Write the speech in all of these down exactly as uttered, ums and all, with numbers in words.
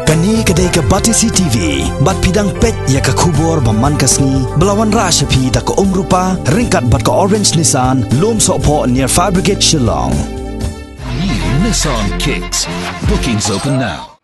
Kane ka dei ka Batesi T V, bad phi dang peit ïa ka khubor ba man ka sngi, ba la wanrah sha phi da ka Umrupa, ryngkat bad ka Orange Nissan, Lumsohphoh near Fire Brigade Shillong. New Nissan Kicks. Bookings open now.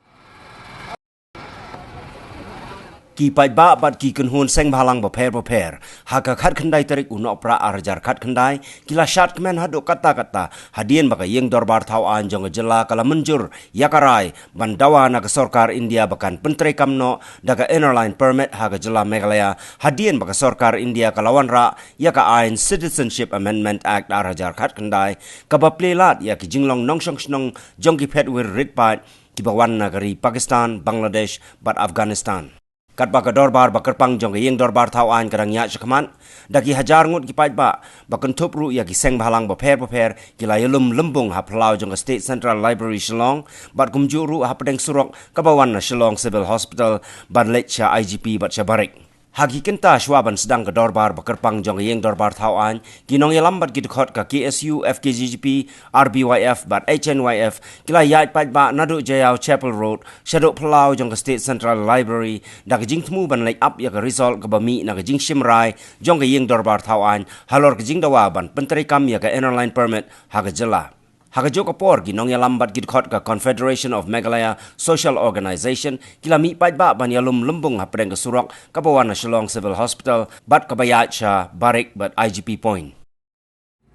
Ki paidbah bad ki kynhun seng bhalang bapher bapher, ha ka khatkhyndai tarik u Nohprah arhajar khatkhyndai, ki la shad kmen haduh katta katta, hadien ba ka ïing dorbar thaw aiñ jong ka jylla ka la mynjur ïa ka rai ban dawa na ka sorkar India ba kan pyntreikam noh da ka Inner Line Permit ha ka jylla Meghalaya, hadien ba ka sorkar India ka la wanrah ïa ka aiñ Citizenship Amendment Act arhajar khatkhyndai, kaba plie lad ïa ki jinglong nongshong shnong jong ki phet wir rit paid, kiba wan na ka ri Pakistan, Bangladesh bad Afghanistan. Katba ka dorbar ba kyrpang jong ka ïing dorbar thaw aiñ ka dang ïaid shakhmat, da ki hajar ngut ki paidbah, ba kynthup ruh ïa ki seng bhalang bapher bapher, ki la ïalum lymbung ha phyllaw jong ka State Central Library Shillong, bad kumjuh ruh hapdeng surok kaba wan na Shillong Civil Hospital, ban leit sha I G P bad sha Barik. Ha ki kynta shuwa ban sdang ka dorbar ba kyrpang jong ka ïing dorbar thaw aiñ, ki nongïalam bad ki dkhot ka K S U, F K J G P, R B Y F bad H N Y F, ki la ïaid paidbah naduh Jaïaw Chapel Road shaduh phyllaw jong ka State Central Library, da ka jingthmu ban leit ap ïa ka result kaba mih na ka jingshim rai jong ka ïing dorbar thaw aiñ halor ka jingdawa ban pyntreikam ïa ka Inner Line Permit ha ka jylla. Ha kajuh ka por, ki nongïalam bad ki dkhot ka Confederation of Meghalaya Social Organisation, ki la mih paidbah ban ïalum lymbung hapdeng ka surok kaba wan na Shillong Civil Hospital bad kaba ïaid sha Barik bad I G P Point.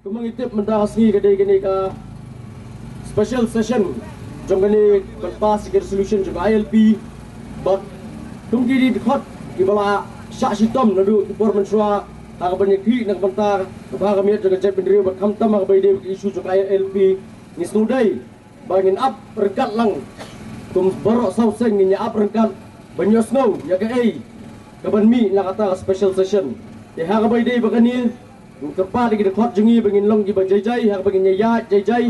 Kumba ngi tip mynta ka sngi ka dei kane ka special session jong kane ban pass ka resolution jong ka I L P, bad kum ki dkhot kiba la shah shitom naduh ki por mynshuwa, ha kaba ngi ïa khih na ka bynta ka bha ka miat jong ka jaitbynriew, bad khamtam ha kaba ïadei bad ka issue jong ka I L P, ngi sngewdei ba ngin ap ryngkat lang kum baroh saw seng, ngin ïa ap ryngkat ban ïohsngew ïa kaei kaban mih na kata ka special session. Te ha kaba ïadei bad kane, ngi kyrpad ïa ki dkhot jong ngi ba ngin long kiba jai jai, ha kaba ngin ïa ïaid jai jai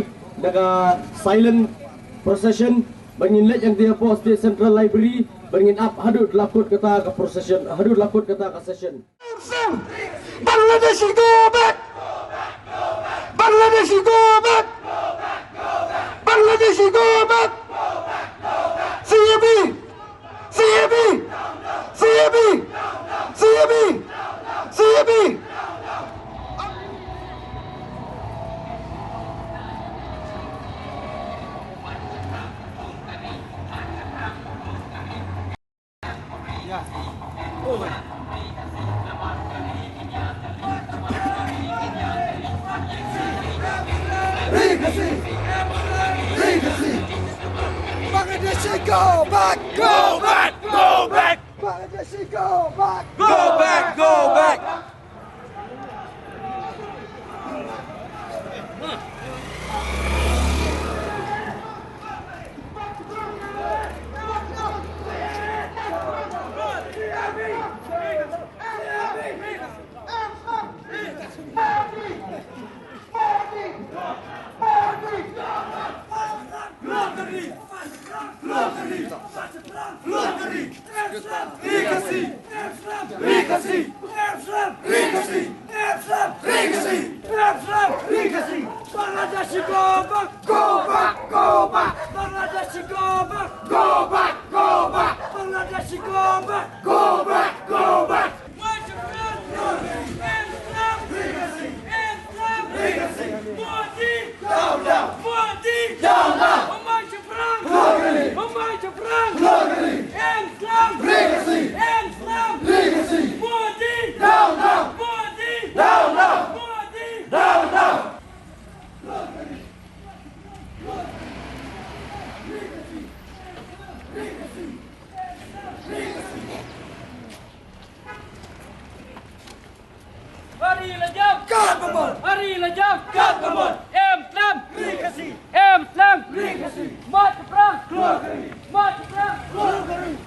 da ka silent procession, ba ngin leit hangtei hapoh State Central Library, ba ngin ap haduh la kut kata ka procession, haduh la kut kata ka session. Bangladeshi, go back! Bangladeshi, go back! Bangladeshi, go back! C A B! C A B! C A B! C A B! C A B! Bangladeshi, go back! Go back! Go back! Bangladeshi, go back! Go back! Go back! Bangladeshi, go back! Go back! Go back! Bangladeshi, go back! Go back! Go back! Bangladeshi, go back! Go back! Go back! Modi! Down, down! Modi! Down, down! Mumbai Chaprang! Glory! Mumbai Chaprang! Glory! Islam! Legacy! Islam! Legacy! Modi! Down, down! Modi! Down, down! Modi! Down, down! Hari la jam! Kat bamon! Hari la jam! Kat bamon! Em tlam! Legacy! Em tlam! Legacy! Mat prang! Glory! Mat prang! Glory!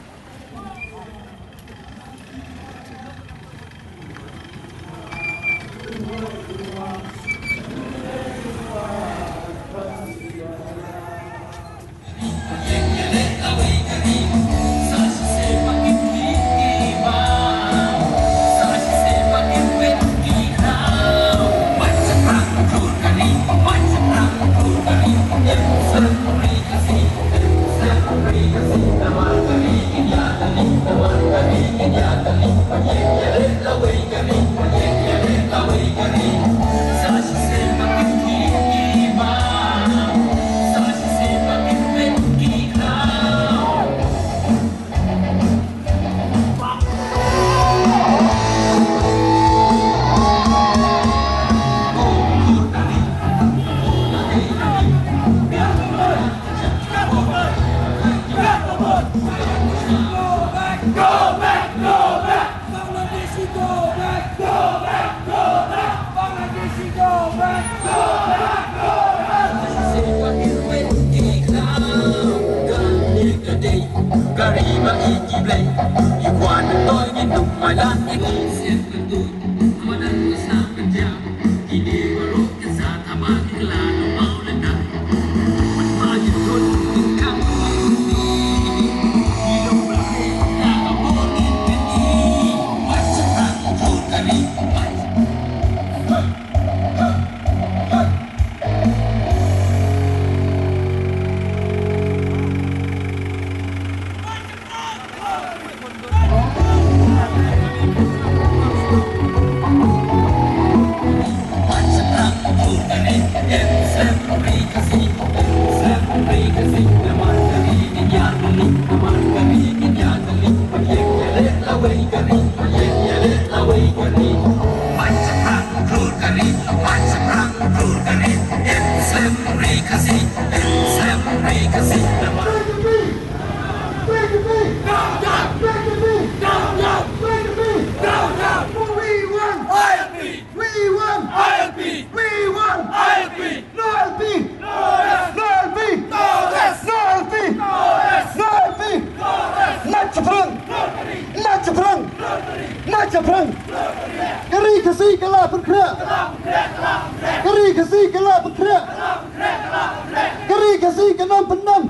Ka ri Khasi ka la pynkhreh. Ka ri Khasi ka la pynkhreh. Ka ri Khasi kan ym pyndem.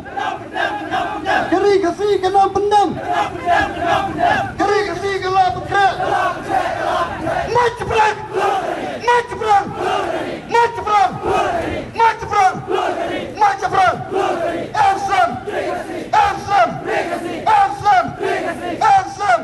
Ka ri Khasi kan ym pyndem. Ka ri Khasi ka la pynkhreh. Mait shaphrang. Mait shaphrang. Mait shaphrang. Mait shaphrang. Mait shaphrang. Action. Action. Action. Action.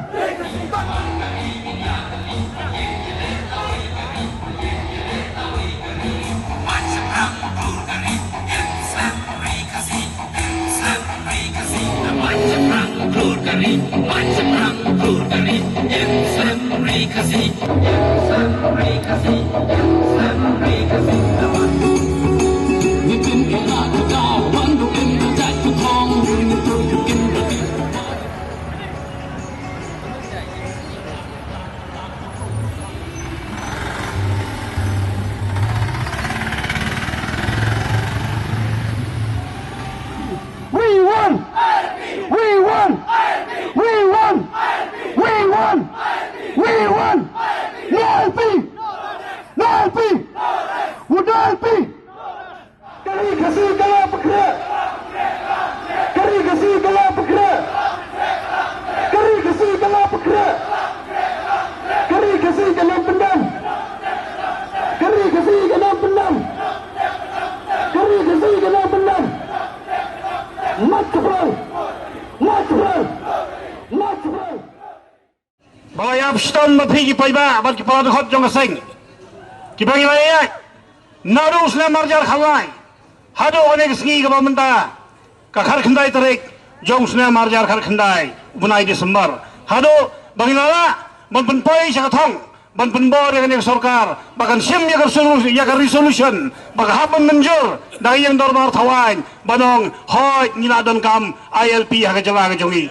We won! We won! We won! We won! We won! No I L P! No I L P! No I L P! Ka ri Khasi ka la pynkhreh. Ka ri Khasi ka la pynkhreh. Ka ri Khasi ka la pynkhreh. Ka ri Khasi kan ym pyndem. Ka ri Khasi kan ym pyndem. Ka ri Khasi kan ym pyndem. Mait shaphrang. Mait shaphrang. Mait shaphrang. Ba la ïap shitom bad phi ki paidbah bad ki para dkhot jong ka seng. Kiba ngi la ïaid naduh u snem ar hajar khatlai haduh kane ka sngi kaba mynta, ka khatkhyndai tarik jong u snem ar hajar khatkhyndai u bnai December. Haduh ba ngi la lah ban pynpoi sha ka thong ban pynbor ïa kane ka sorkar ba kan shim ïa ka resolu-, ïa ka resolution ba ka hap ban mynjur da ka ïing dorbar thaw aiñ ban ong hooid ngi la donkam I L P ha ka jylla ka jong ngi.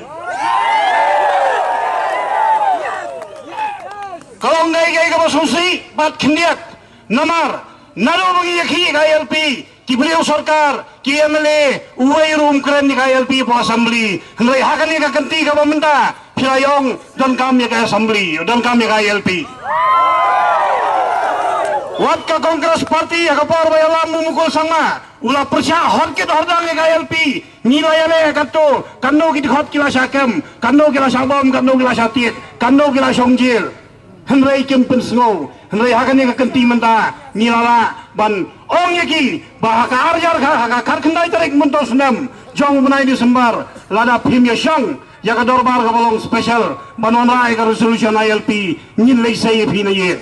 Ka long kaei kaei kaba sngewsih bad khyndiat namar naduh ba ngi ïakhih ïa ka I L P, ki briew sorkar, ki M L A, uwei ruh um kren ïa ka I L P hapoh Assembly. Hynrei ha kane ka kynti kaba mynta phi la ong donkam ïa ka Assembly, donkam ïa ka I L P. Wat ka Congress Party ha ka por ba ïalam u Mukul Sangma u la pyrshah hor kit hor dang ïa ka I L P. Ngi la ïaleh katto, katno ki dkhot ki la shah kem, katno ki la shah bom, katno ki la shah tied, katno ki la shong jel. Hynrei kim pynsngew. Hynrei ha kane ka kynti mynta ngi la lah ban ong ïa ki ba ha ka ar hajar kha-, ha ka khatkhyndai tarik mynta u snem jong u bnai December, lada phim ïashong ïa ka dorbar kaba long special ban wanrah ïa ka resolution I L P, ngin leit sei ïa phi na ïing.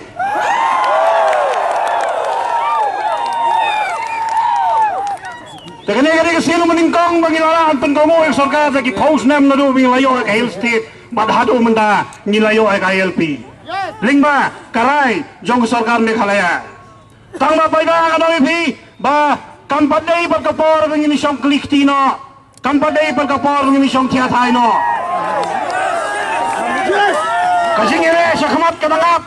Te kane ka dei ka sien ba nyngkong ba ngi la lah ban pynkohnguh ïa ka sorkar da ki phew snem naduh ba ngi la ïoh ïa ka Hill State bad haduh mynta ngi la ïoh ïa ka I L P. Lyngba ka rai jong ka sorkar Meghalaya. Tang ba paidbah, nga ong ïa phi ba kam pat dei bad ka por ba ngin shong kylli kti noh. Kam pat dei bad ka por ba ngin shong thiah thai noh. Ka jingïaleh shakhmat ka dang ap.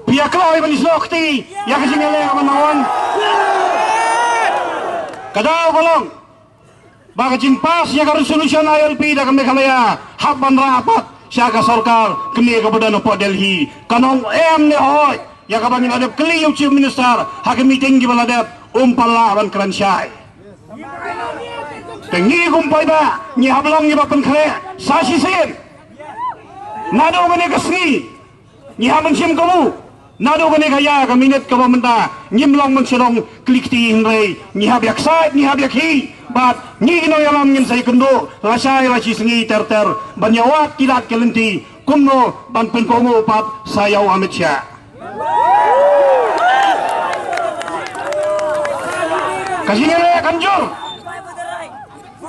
Phi ïa kloi ban snoh kti ïa ka jingïaleh ban wan. Ka daw ba long ba ka jingpass ïa ka resolution I L P da ka Meghalaya hap ban rah pat sha ka sorkar kmie kaba don hapoh Delhi. Kan ym em ne hooid ïa kaba ngi la dep kylli ïa u Chief Minister ha ka meeting kiba la dep, um pat lah ban kren shai. Te ngi kum paidbah ngi hap long ngi ba pynkhreh sa shisien. Naduh kane ka sngi ngi hap ban shim kabu. Naduh kane ka ïa ka minit kaba mynta ngim long ban sdang kylli kti, hynrei ngi hap ïa excite, ngi hap ïa khih bad ngi ki nongïalam ngin sa ïakynduh lashai lashisngi ter ter ban ïa wad ki lad ki lynti kumno ban pynkohnguh pat sa ïa u Amit Shah. Ka jingïaleh kan jur.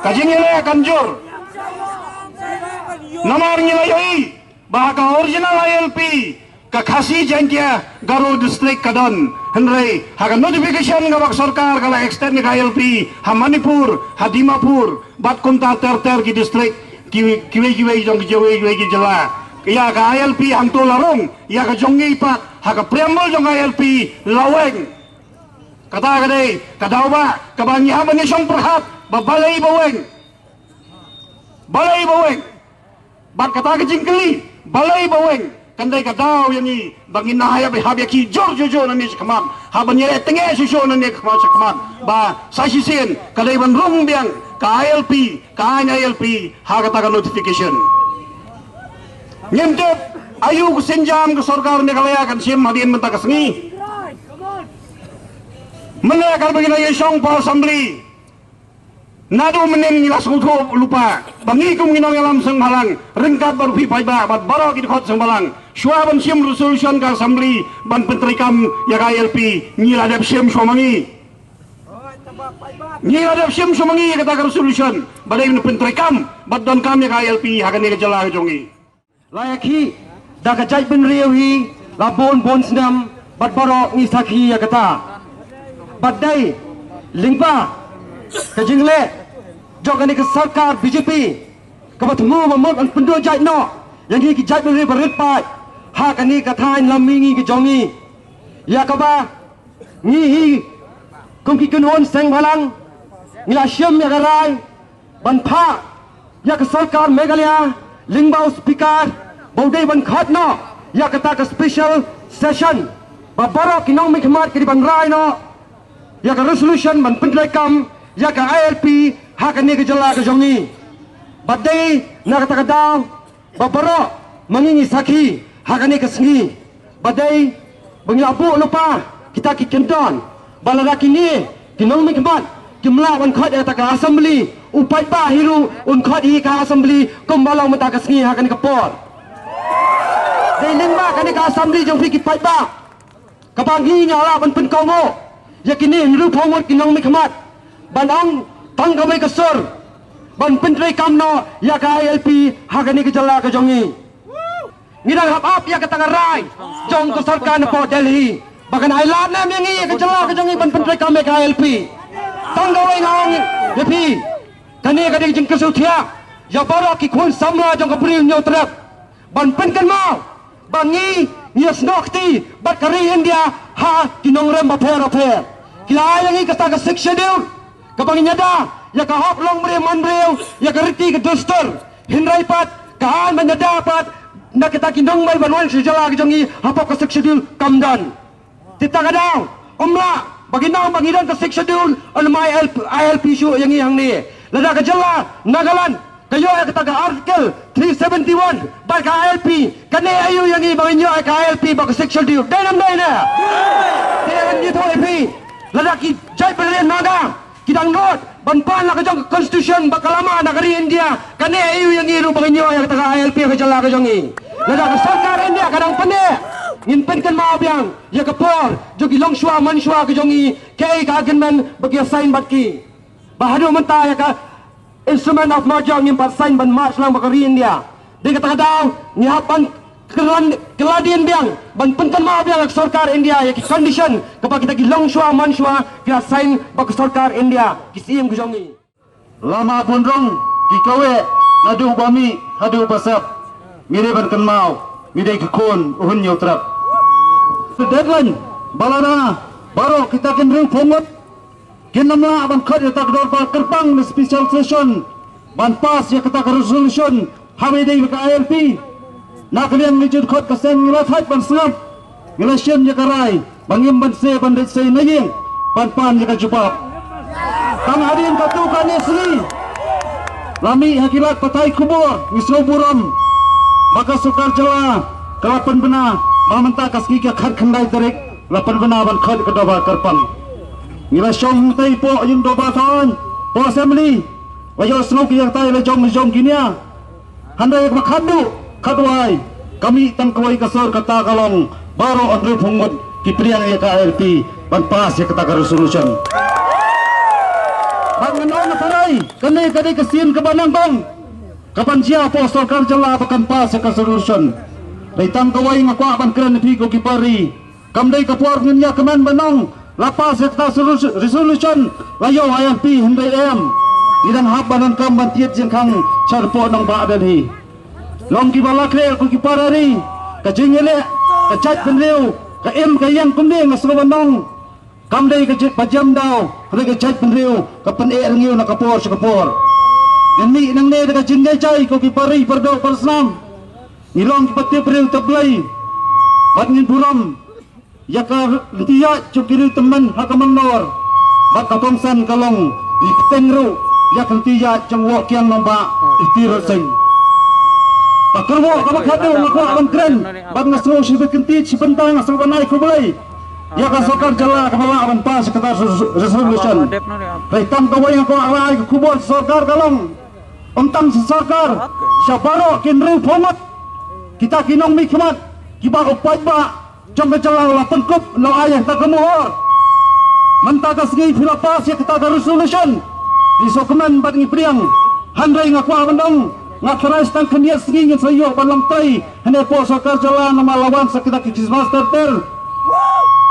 Ka jingïaleh kan jur. Namar ngi la ïohi ba ha ka original I L P ka Khasi Jaiñtia Garo district ka don, hynrei ha ka notification kaba ka sorkar ka la extend ïa ka I L P ha Manipur, ha Dimapur bad kumta ter ter ki district, ki, kiwei kiwei jong ki, kiwei kiwei ki jylla. Ïa ka I L P hangto la rung, ïa ka jong ngi pat ha ka preamble jong ka I L P la weng. Kata ka dei ka daw ba kaba ngi hap ban ïashong pyrkhat ba balei ba weng. Balei ba weng. Bad kata ka jingkylli balei ba weng kan dei ka daw ïa ngi ba ngin nang hap ïa, hap ïa khih jur jur jur nangne shakhmat, hap ban ïa teng shuh shuh nangne shakhmat, shakhmat ba sa shisien ka dei ban rung biang ka I L P, ka aiñ I L P ha kata ka notification. Ngim tip aïu ka sienjam ka sorkar Meghalaya kan shim hadien mynta ka sngi. Mynne katba ngi la ïashong hapoh Assembly, naduh mynnin ngi la sngewthuh lypa ba ngi kum ki nongïalam seng bhalang, ryngkat bad phi paidbah bad baroh ki dkhot seng bhalang, shuwa ban shim resolution ka Assembly ban pyntreikam ïa ka I L P, ngi la dep shim shuwa ma ngi. Ngi la dep shim shuwa ma ngi ïa kata ka resolution ba dei ban pyntreikam bad donkam ïa ka I L P ha kane ka jylla ka jong ngi. La ïakhih da ka jaitbynriew hi la bun bun snem bad baroh ngi sakhi ïa kata. Bad dei lyngba ka jingleh jong kane ka sorkar B J P kaba thmu ba mut ban pynduh jait noh ïa ngi ki jaitbynriew ba rit paid ha kane ka thaiñ lam mihngi ka jong ngi, ïa kaba ngi hi kum ki kynhun seng bhalang ngi la shim ïa ka rai ban phah ïa ka sorkar Meghalaya lyngba u Speaker ba u dei ban khot noh ïa kata ka special session ba baroh ki nongmihkhmat ki dei ban rai noh ïa ka resolution ban pyntreikam ïa ka I L P ha kane ka jylla ka jong ngi. Bad dei na kata ka daw ba baroh ma ngi ngi sakhi ha kane ka sngi ba dei ba ngi la buh lypa kita ki kyndon ba lada kine ki nongmihkhmat kim lah ban khot ïa kata ka Assembly, u paidbah hi ruh un khot ïa ka Assembly kumba long mynta ka sngi ha kane ka por. Dei lyngba kane ka Assembly jong phi ki paidbah kaba ngi ngi lah ban pynkohnguh ïa kine hynriewphew ngut ki nongmihkhmat ban ong tang kawei ka sur ban pyntreikam noh ïa ka I L P ha kane ka jylla ka jong ngi. Ngi dang hap ap ïa kata ka rai jong ka sorkar na pdeng Delhi ba kan ai lad ne em ïa ngi ïa ka jylla ka jong ngi ban pyntreikam ïa ka I L P. Tang kawei nga ong ïa phi, kane ka dei ka jingkyrsiew thiah ïa baroh ki khun samla jong ka Bri u Hynñiewtrep ban pynkynmaw ba ngi ngi ïasnoh kti bad ka ri India ha ki nongrim bapher bapher. Ki la ai ïa ngi kata ka Sixth Schedule kaba ngin ïada ïa ka hok longbriew manbriew, ïa ka riti ka dustur. Hynrei pat ka aiñ ban ïada pat na kita ki nongmihkhmat ban wan sha jylla ka jong ngi hapoh ka Sixth Schedule kam don. Te ta ka daw ym lah ba ngi ong ba ngi don ka Sixth Schedule, ym ai I L P shuh ïa ngi hangne. Lada ka jylla Nagaland ka ïoh ïa kata ka Article three seventy-one bad ka I L P, kane aïu ïa ngi ba ngin ïoh ïa ka I L P bad ka Sixth Schedule? Dei ne ym dei ne? Te ngan ïathuh ïa phi, lada ki jaitbynriew Naga Ki dang nud ban pan la ka jong ka constitution ba ka la mad na ka ri India. Kane aïu ïa ngi ruh ba ngin ïoh ïa kata ka I L P ha ka jylla ka jong ngi? Lada ka sorkar India ka dang pynneh, ngin pynkynmaw biang ïa ka por jong ki longshuwa manshuwa ka jong ngi, kaei ka agreement ba ki ïa sign bad ki. Ba haduh mynta ïa ka Instrument of Merger ngim pat sign ban merge lang bad ka ri India. Dei kata ka daw ngi hap ban kylla-, kylladien biang ban pynkynmaw biang ïa ka sorkar India ïa ki condition kaba kita ki longshuwa manshuwa ki la sign bad ka sorkar India, ki syiem ka jong ngi. Lama bun rong ki kaweh naduh ba mih haduh ba sep. Ngi dei ban kynmaw, ngi dei ki khun u Hynñiewtrep. Deadline ba lada baroh kita ki hynriewphew ngut kin ym lah ban khot ïa kata ka dorbar kyrpang na special session ban pass ïa kata ka resolution ha ba ïadei bad ka I L P. Na ka liang ngi ju khot ka seng, ngi la thait ban sngap, ngi la shim ïa ka rai ba ngim banse ban leit sei na ïing ban pan ïa ka jubab. Tang hadien katto katne sngi la mih ha ki lad pathai khubor, ngi sngewburom ba ka sorkar jylla ka la pynbna ba mynta ka sngi ka khatkhyndai tarik la pynbna ban khot ka dorbar kyrpang. Ngi la shong hangtei poh ïing dorbar thaiñ, poh assembly, la ïohsngew ki ïa kata, la jong, la jong ki nia. Hynrei kaba khatduh khatwai ka mih tang kawei ka sur, kata ka long baroh hynriewphew ngut ki pdiang ïa ka I L P ban pass ïa kata ka resolution. Bad ngan ong na pyrthei, kane ka dei ka sien kaba nyngkong kaban jia hapoh sorkar jylla ba kan pass ïa ka resolution. Dei tang kawei nga kwah ban kren ïa phi ko ki para ri. Kam dei ka por ngin ïa kmen ban ong la pass ïa kata resolu-, resolution, la ïoh I L P, hynrei em. Ngi dang hap ban donkam ban tied jingkhang sha poh nongbah Delhi. Long kiba la khreh ko ki para ri, ka jingïaleh, ka jaitbynriew, ka im ka ïeng kumne nga sngewbha ban ong. Kam dei ka jait ba jem daw, hynrei ka jaitbynriew ka pyneh rngiew na ka por sha ka por. Ngin mih nangne da ka jingïaishah ko ki para ri, para doh para snam. Ngi long kiba tip briew tip Blei bad ngin burom ïa ka lynti ïaid jong ki riew tymmen ha ka mynnor. Bad ka kongsan ka long ngi kyrteng ruh ïa ka lynti ïaid jong u Woh Kiang Nangbah, u Tirot Sing. Ka kyrwoh kaba khatduh nga kwah ban kren bad nga sngew shibit kynti, shi bynta nga sngew ban ai khublei ïa ka sorkar jylla kaba lah ban pass ïa kata resolution. Hynrei tang kawei nga kwah ai ka khubor sha sorkar ka long, ym tang sha sorkar, sha baroh ki hynriewphew ngut kita ki nongmihkhmat kiba u paidbah jong ka jylla u la pynkup, u la ai ïa kata ka mohor. Mynta ka sngi phi la pass ïa kata ka resolution, ngi sngewkmen bad ngi pdiang. Hynrei nga kwah ban ong, nga tharai sa tang khyndiat sngi ngin sa ïoh ban long trei hangne hapoh sorkar jylla namar la wan sa kita ki Christmas ter ter.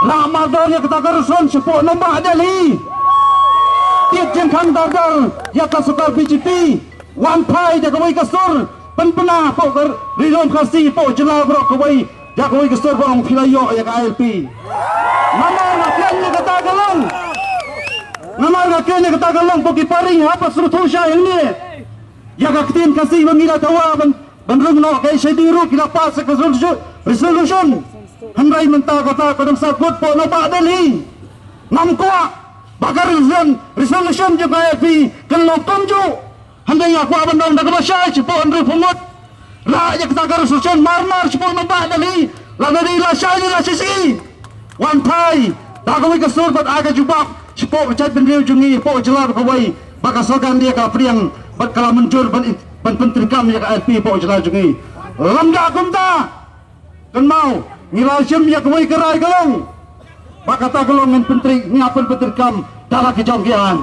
Rah mardor ïa kata ka resolution shapoh nongbah Delhi. Tied jingkhang dar dar ïa ka sorkar B J P. Wan phai da kawei ka sur pynbna hapoh ka Ri Lum Khasi, hapoh jylla baroh kawei, da kawei ka sur ba ong phi la ïoh ïa ka I L P. Namar nga kren ïa kata ka long, namar nga kren ïa kata ka long, ko ki para ri, hap ban sngewthuh shai hangne ïa ka ktien Khasi ba ngi la dawa ban, ban rung noh, ka H I D ruh ki la pass ka resolution, resolution. Hynrei mynta kata ka dang sah kut hapoh nongbah Delhi. Ngam kwah ba ka resolution, resolution jong ka I L P kan long kumjuh. Hynrei nga kwah ban ong da kaba shai shapoh hynriewphew ngut, rah ïa kata ka resolution mar mar shapoh nongbah Delhi. Lada dei la shai ne la shisha, wan phai da kawei ka sur bad ai ka jubab shapoh ka jaitbynriew jong ngi, hapoh jylla baroh kawei, ba ka sorkar India ka la pdiang bad ka la mynjur ban, ban pyntreikam ïa ka I L P hapoh jylla jong ngi. Lymda kumta, kynmaw, ngi la shim ïa kawei ka rai ka long ba kata ka long ngin pyntrei, ngi ap ban pyntreikam da la ki jong ki aiñ.